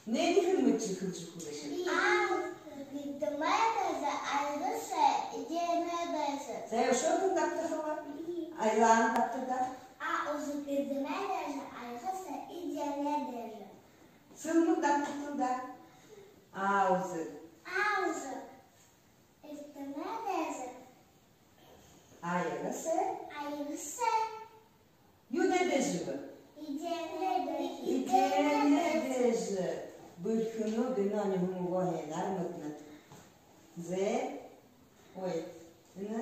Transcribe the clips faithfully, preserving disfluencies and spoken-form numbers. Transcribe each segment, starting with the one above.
Нээниие хэн мэдэжэ хэлэжэ үгэхэб? А, Эрдэмэй дайза, Айлгасай эдеэнэй дайза. Зай, үшөө хэн дабтаха бэ? Айлаан дабтаа даа. А, Узаг, Эрдэмэй дайза, Айлгасай эдеэнэй дайза. Сэлмэг дабтаа даа. А, Узаг. А, Узаг, Эрдэмэй дайза, Айлгасай. Айлгасай юунэй дайза бэ? Эдеэнэй дайза. Эдеэнэй дайза. Бэрхэнүүд, энэ оньһон үгөө һайнаар мэдэнэт. Зэ. Ой, энэ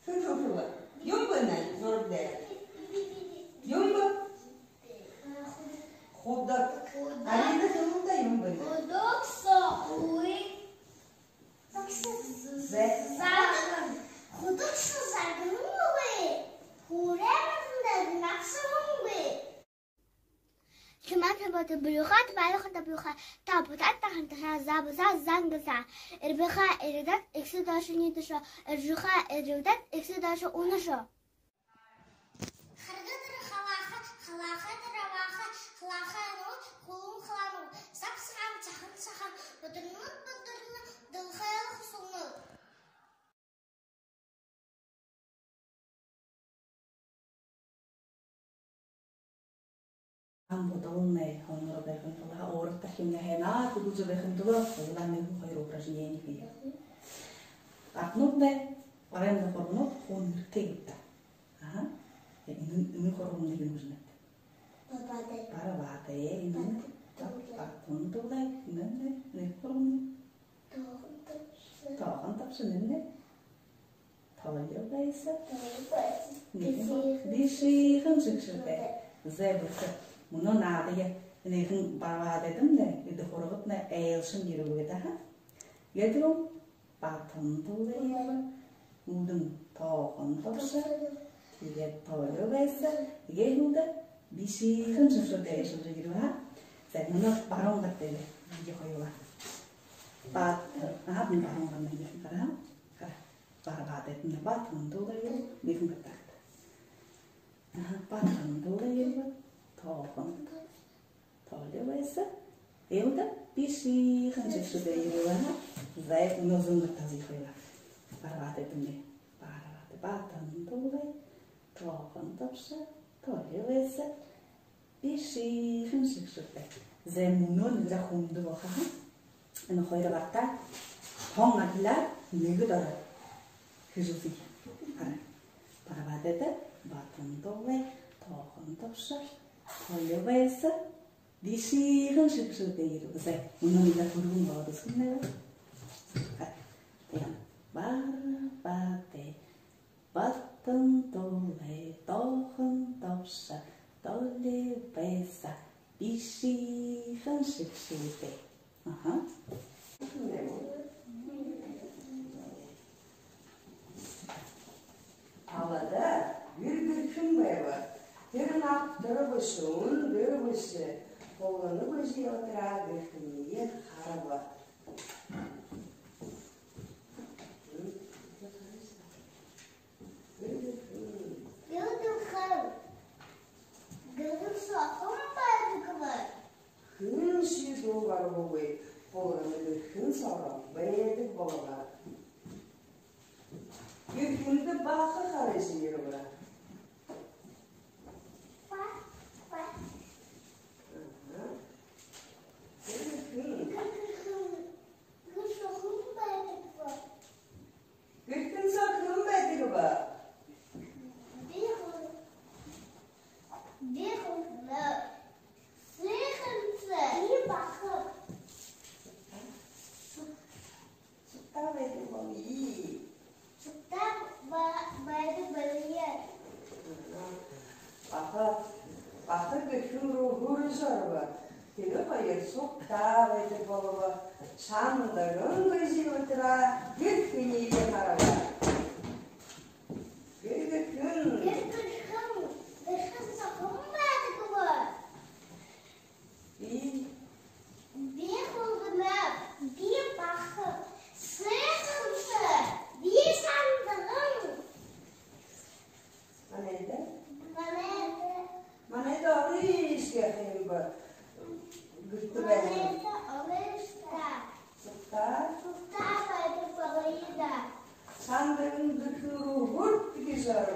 хэн хэлэбэ? Юун бэ энэ зураг дээрэ? Юун бэ? Худаг. Худаг. Арина, хэлэ даа, юун бэ энэ? Худаг соохогүй. Зэ. Заган. Худаг соохогүй. Хуурай модондо нагаса хүнгүй. Чимээнтэ бото бүлюха, табалахада бүлюха, табутад таханташа, забаза зангаса. Эрбэхэ эрьедээд, эгсэ доошо ниидэшэ, эржэхэ эрьюудээд, эгсэ доошо унашо. Харгы дээрэ халааха, халаахай дээрэ абааха, халаахай нуу, хулуун халаан нуу, саб сагаан, сахан сахан, бадарнууд бадарна, дэлхэй хусална. Ам бодолнай хонор байхын тула, урагтаа хэмнэһэнээ хүдэлжэ байхын тула, углаанай хоёр упражнени хэе. Артнууднай барайнда хурганууд хуу нэрэтэй гү даа. Аха. Энэ, энэ хурганай юун гэжэ нэрэтэй? Барабаадай. Барабаадай. Энэ баатан дулай. Барабаадай. Барабаадай. Энэ нэрэ хурганай? Тоохон табша. Тоохон табша, нэрэнь? Тоолибайса. Тоолибайса. Бишыхан шэгшэдэ. Бишыхан шэгшэдэ. Зэ, бэрхэ. Мүнөө наадая. Энэхэн барабаадайдамнай, эдэ хургаднай айлшан ерэбэ гээд, аха. Гээд лэ баатан дулай ерэбэ. Үүдэн тоохон табша. Тиигээд тоолибайса. Гээд лэ бишыхан шэгшэдэ айлшан ерэбэ, аха. Зэ, мүнөө баруун гартаа. Бидэ хоюулаа. Баат, аха, мүнөө баруун гартаа. Хара. Хара. Барабаадайдамнай баатан дулай ерэбэ, нэгэн гартаа. Аха, баатан дулай ерэбэ, тоохон. Тоолибайса. Гээд лэ бишыхан шэгшэдэ ерэбэ, аха. Зай, мүнөө зүүн гартаа зэ, хоюулаа. Барабаадайдамнай. Барабаадай, баатан дулай, тоохон табша, тоолибайса. Бишыхан шэгшэдэ. Зэ, мүнөө нэгэ хүндэ болохо, аха. Энэ хоёр гартаа тон адляар нэгэ доро хэжэ үзэе. Хара. Барабаадайда баатан дулай, тоохон табша, тоолибайса. Бишыхан шэгшэдэ ерэбэ. Зэ, мүнөө нэгэ хүргэн болоод үзэхэмнай. Хара. Тиигээд барабаадай. Баатан дулай, тоохон табша, тоолибайса, бишыхан шэгшэдэ. Аха. Талада гэр гэрхэн байба. Тэрэ набтарбашье, үндэрбэшье, хулгана бэшэ ябатараа, гэрхэниие хараба. Гэр гэрхэн. Гэр гэрхэн. Гэр гэрхэн соо хэн байдаг бэ? Хэншье дуугаргаагүй, хулгана гэрхэн соогоо байдаг болобо. Гэрхэндэ баха хаража ерэбэ. Аха. Гэр гэрхэн. Гэр гэрхэн. Гэр соо хэн байдаг бэ? Гэр соо хэн байдаг бэ? Би хул-, би хулганаб. Сыханса. Би бахаб. Сугтаа байдаг болоё. Сугтаа ба-, байдаг болоё. Баха, баха гэрхэн руу хүрэжэ оробо. Тэрэ хоёр сугтаа байдаг болобо. Шандаган бэшэ ябатараа, гэрхэниие хараба. Гэр гэрхэн. Гэр гэрхэн. Гэр гэрхэн соо хэн байдаг бэ? Би. Би хулганаб. Би бахаб. Сыханса. Би шандаган. Манайда? Манайда. Манайда олон эшэгэ һайн ба. Гэртэ байна. Манайда Сандаган гэхэ руу хүрт гэжэ ороо.